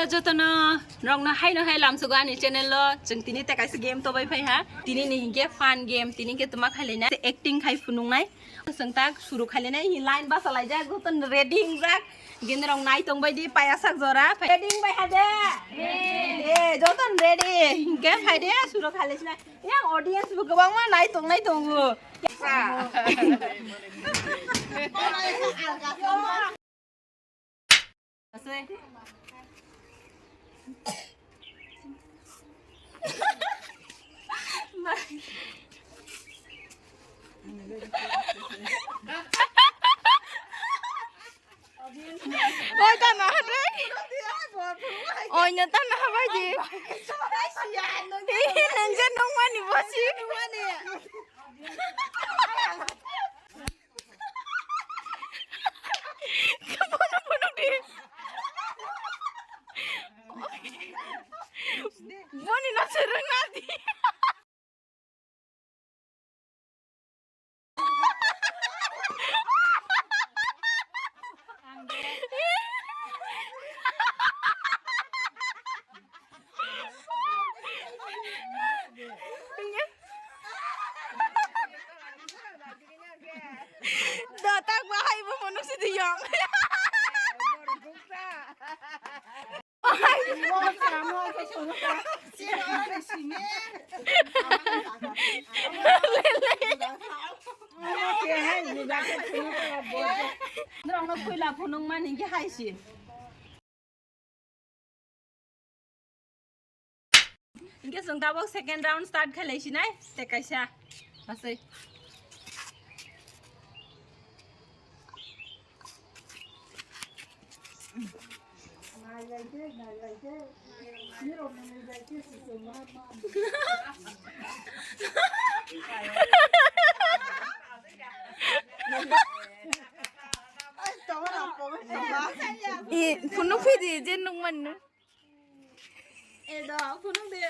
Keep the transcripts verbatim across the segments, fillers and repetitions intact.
Jotono rokno haino hai lamsugo ani channel o. Chwng tini tei kaisa game tobai phai ha. Tini ni hinkhe fun game, tini hinkhe tuma khailai na acting khai phunuk nai. Chwng tak suru khailai nai, hi line basa laijak, jotono ready hingjak. Gini rok nai tong bai di, paya sak jora. Ready hing bai ha de? Eh, jotono ready. Hinkhe phai de, suru khailai sinai. Yang audience bo kwbangma nai tong nai tongo. Asai. Oi, ta naha de. Oi, no ta naha bai di. Nang je nong mani bosi. Bono, bono di. Boni no sereng nadi. Dotak bahai bo monok si diyong. Norokno puila phunukmani hinkhe hai si. Hinkhe chwng tabuk second round start khailai sinai, tei kaisa asai. Eh, phunuk phidi je nung manu. Eh, da, phunuk de.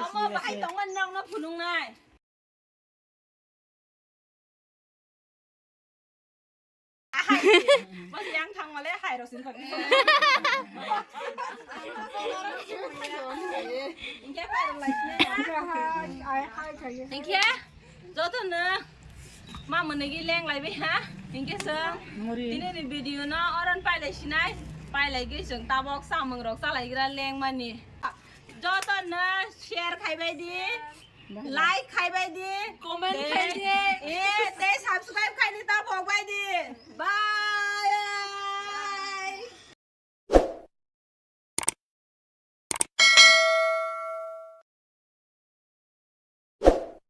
Omo bahai tongmani nokno phunuknai. Bos yang thangmale hai rosing kok. Hinkhe hai rok lai sini. Hinkhe jotono ma mwnwi gwi leng lai bai ha. Hinkhe chwng tini ni video no oron pailai sinai. Pailai gwi chwng tabok samung rok chalai gra leng mani. Jotono share khai bai di, like khai bai di, comment khai di, eh, tei subscribe khai di, ta phok bai di. Bye.